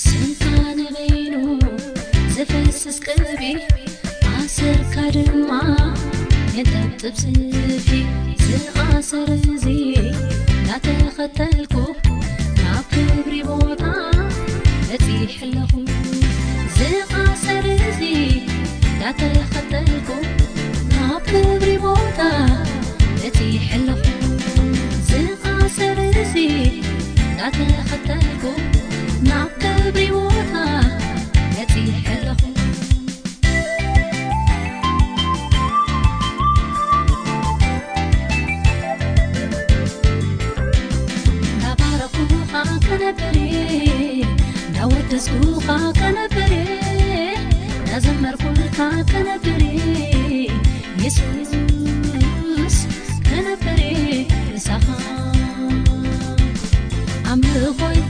ስምካ ንበይኑ ዝፈስስ ቅቢ ኣሰርካ ድማ የንጠብጥብ ዝፍሒ ዝኣሰር እዚ እንዳተኸተልኩ ናብ ክብሪ ቦታ በፂሐ ኣለኹ። ዝኣሰር እዚ እንዳተኸተልኩ ናብ ክብሪ ቦታ በፂሐ ኣለኹ። ዝኣሰር እዚ እንዳተኸተልኩ ናብ ክብሪ ቦታ በፂሐ ኣለኹ። እንዳባረኩኻ ከነብር እንዳወደስኩኻ ከነብር እንዳዘመርኩልካ ከነብር የሱስ ከነብር ምሳኻ ኣምልኾይ